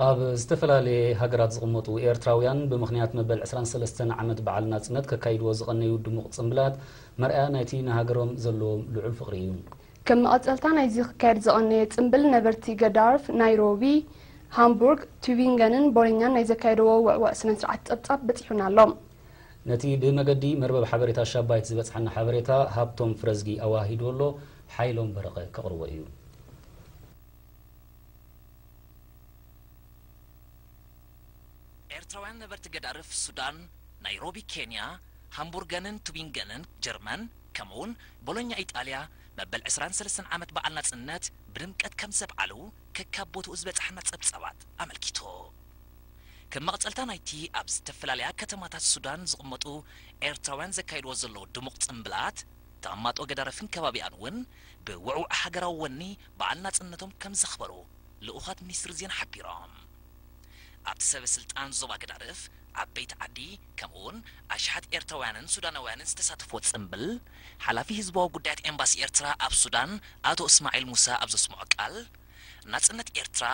ኣብ ዝተፈላለየ ሃገራት ዝቕመጡ ኤርትራውያን ብምኽንያት መበል ዕስራን ሰለስተን ዓመት በዓል ናጽነት ከካይድዎ ዝቐነዩ ድሙቕ ጽምብላት መርኣያ ናይቲ ንሃገሮም ዘለዎም ልዑል ፍቕሪ እዩ። ከም መቐጸልታ ናይዚ ክካየድ ዝቐነየ ጽምብል ነበርቲ ገዳርፍ ናይሮቢ፣ ሃምቡርግ፣ ቱቢንገንን ቦሎኛን ናይ ዘካየድዎ ውዕውዕ ስነ ስርዓት ጸብጻብ በጺሑና ኣሎ። ነቲ ብመገዲ መርበብ ሓበሬታ ሻባይት ዝበጽሐና ሓበሬታ ሃብቶም ፍረዝጊ ኣዋሂድዎ ኣሎ። ሓይሎም በረቐ ከቕርቦ እዩ። ኤርትራውያን ነበርቲ ገዳርፍ ሱዳን፣ ናይሮቢ ኬንያ፣ ሃምቡርገንን ቱቢንገንን ጀርመን፣ ከምኡውን ቦሎኛ ኢጣልያ መበል ዕስራን ሰለስተን ዓመት በዓል ናጽነት ብድምቀት ከም ዘብዓሉ ከካብ ቦትኡ ዝበጻሕና ጸብጻባት ኣመልኪቱ። ከም መቐጸልታ ናይቲ ኣብ ዝተፈላለያ ከተማታት ሱዳን ዝቕመጡ ኤርትራውያን ዘካይድዎ ዘለዉ ድሙቕ ጽምብላት፣ ተቐማጦ ገዳርፍን ከባቢኣን እውን ብውዕውዕ ሃገራዊ ወኒ በዓል ናጽነቶም ከም ዘኽበሩ ልኡኻት ሚኒስትሪ ዜና ሓቢሮም። ኣብቲ ሰበ ስልጣን ዞባ ገዳርፍ፣ ዓበይቲ ዓዲ፣ ከምኡውን ኣሽሓት ኤርትራውያንን ሱዳናውያንን ዝተሳተፍዎ ጽምብል፣ ሓላፊ ህዝባዊ ጉዳያት ኤምባሲ ኤርትራ ኣብ ሱዳን ኣቶ እስማዒል ሙሳ ኣብ ዘስምዖ ቃል፣ ናጽነት ኤርትራ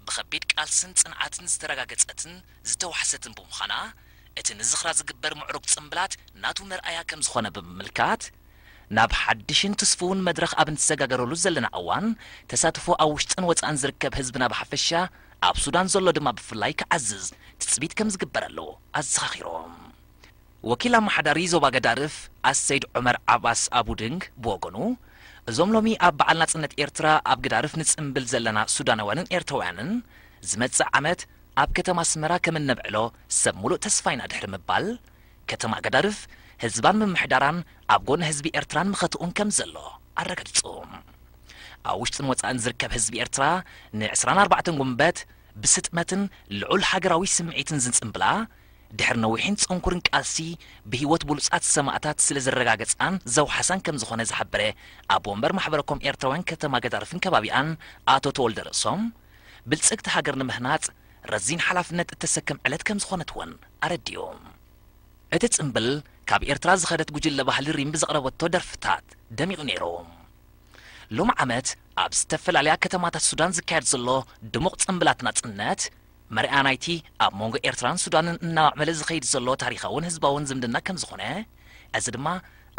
ብኸቢድ ቃልስን ጽንዓትን ዝተረጋገጸትን ዝተዋሕሰትን ብምዃና፣ እቲ ንዝኽራ ዝግበር ምዕሩግ ጽምብላት ናቱ መርኣያ ከም ዝኾነ ብምምልካት፣ ናብ ሓድሽን ትስፉውን መድረኽ ኣብ እንትሰጋገረሉ ዘለና እዋን፣ ተሳትፎ ኣብ ውሽጥን ወጻእን ዝርከብ ህዝብና ብሓፈሻ፣ ኣብ ሱዳን ዘሎ ድማ ብፍላይ ክዓዝዝ ትጽቢት ከም ዝግበረሉ ኣዘኻኺሮም። ወኪል ኣመሓዳሪ ዞባ ገዳርፍ ኣሰይድ ዑመር ዓባስ ኣቡድንግ ብወገኑ፣ እዞም ሎሚ ኣብ በዓል ናጽነት ኤርትራ ኣብ ገዳርፍ ንጽምብል ዘለና ሱዳናውያንን ኤርትራውያንን፣ ዝመጽእ ዓመት ኣብ ከተማ ኣስመራ ከም እነብዕሎ ሰብ ሙሉእ ተስፋ ኢና ድሕሪ ምባል፣ ከተማ ገዳርፍ ህዝባን ምምሕዳራን ኣብ ጎኒ ህዝቢ ኤርትራን መኸትኡን ከም ዘሎ ኣረጋጊጹ። ኣብ ውሽጥን ወጻእን ዝርከብ ህዝቢ ኤርትራ ን ዕስራን ኣርባዕተን ጉንበት ብስጥመትን ልዑል ሃገራዊ ስምዒትን ዝጽምብላ፣ ድሕሪ ነዊሕን ጽንኩርን ቃልሲ ብህይወት ብሉጻት ሰማእታት ስለ ዘረጋገጻን ዘውሓሳን ከም ዝኾነ ዝሓበረ ኣቦ ወንበር ማሕበረ ኮም ኤርትራውያን ከተማ ገዳርፍን ከባቢኣን ኣቶ ተወልደ ርእሶም፣ ብልጽግቲ ሃገር ንምህናጽ ረዚን ሓላፍነት እተሰከም ዕለት ከም ዝኾነት እውን ኣረዲኡ። እቲ ጽምብል ካብ ኤርትራ ዝኸደት ጉጅለ ባህሊ ሪም ብዘቕረበቶ ደርፍታት ደሚቑ ነይሩ። ሎም ዓመት ኣብ ዝተፈላለያ ከተማታት ሱዳን ዝካየድ ዘሎ ድሙቕ ጽምብላት ናጽነት፣ መርኣያ ናይቲ ኣብ መንጎ ኤርትራን ሱዳንን እናማዕበለ ዝኸይድ ዘሎ ታሪኻውን ህዝባውን ዝምድና ከም ዝኾነ፣ እዚ ድማ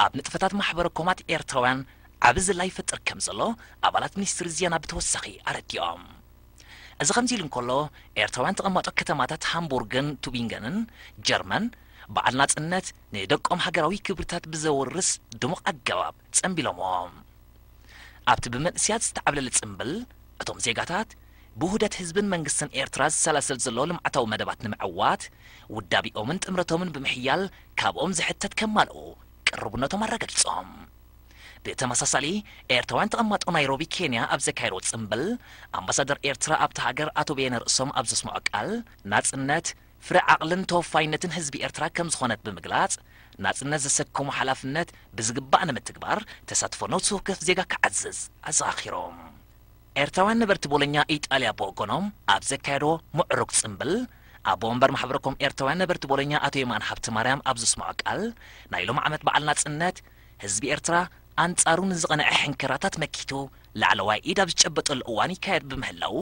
ኣብ ንጥፈታት ማሕበረ ኮማት ኤርትራውያን ዓቢ ዝላ ይፈጥር ከም ዘሎ ኣባላት ሚኒስትሪ ዜና ብተወሳኺ ኣረዲኦም። እዚ ከምዚ ኢሉ እንከሎ፣ ኤርትራውያን ተቐማጦ ከተማታት ሃምቡርግን ቱቢንገንን ጀርመን፣ በዓል ናጽነት ንደቆም ሃገራዊ ክብርታት ብዘወርስ ድሙቕ ኣገባብ ጸምቢሎምዎ። ኣብቲ ብመንእሰያት ዝተዓብለለ ጽምብል፣ እቶም ዜጋታት ብውህደት ህዝብን መንግስትን ኤርትራ ዝሰላሰል ዘሎ ልምዓታዊ መደባት ንምዕዋት፣ ውዳቢኦምን ጥምረቶምን ብምሕያል ካብኦም ዝሕተት ከማልኡ ቅርቡነቶም ኣረጋጊጾም። ብተመሳሳሊ፣ ኤርትራውያን ተቐማጦ ናይሮቢ ኬንያ ኣብ ዘካየድዎ ጽምብል፣ ኣምባሳደር ኤርትራ ኣብቲ ሃገር ኣቶ በየነ ርእሶም ኣብ ዘስምዖ ቃል፣ ናጽነት ፍረ ዓቕልን ተወፋይነትን ህዝቢ ኤርትራ ከም ዝኾነት ብምግላጽ፣ ናጽነት ዘሰከሞ ሓላፍነት ብዝግባእ ንምትግባር ተሳትፎ ነፍሲ ወከፍ ዜጋ ክዓዝዝ ኣዘኻኺሮም። ኤርትራውያን ነበርቲ ቦሎኛ ኢጣልያ ብወገኖም ኣብ ዘካየድዎ ምዕሩግ ጽምብል፣ ኣቦ ወንበር ማሕበረ ኮም ኤርትራውያን ነበርቲ ቦሎኛ ኣቶ የማነ ሃብተማርያም ኣብ ዘስምዖ ቃል፣ ናይ ሎም ዓመት በዓል ናጽነት ህዝቢ ኤርትራ ኣንጻሩ ንዝቐንዐ ሕንከራታት መኪቱ ላዕለዋይ ኢድ ኣብ ዝጨበጠሉ እዋን ይካየድ ብምህላዉ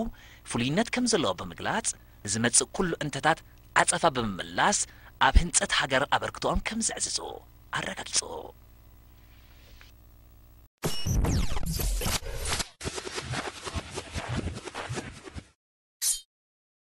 ፍሉይነት ከም ዘለዎ ብምግላጽ፣ ዝመጽእ ኩሉ እንተታት ዓጸፋ ብምምላስ ኣብ ህንጸት ሃገር ኣበርክቶኦም ከም ዘዕዝዙ ኣረጋጊጹ።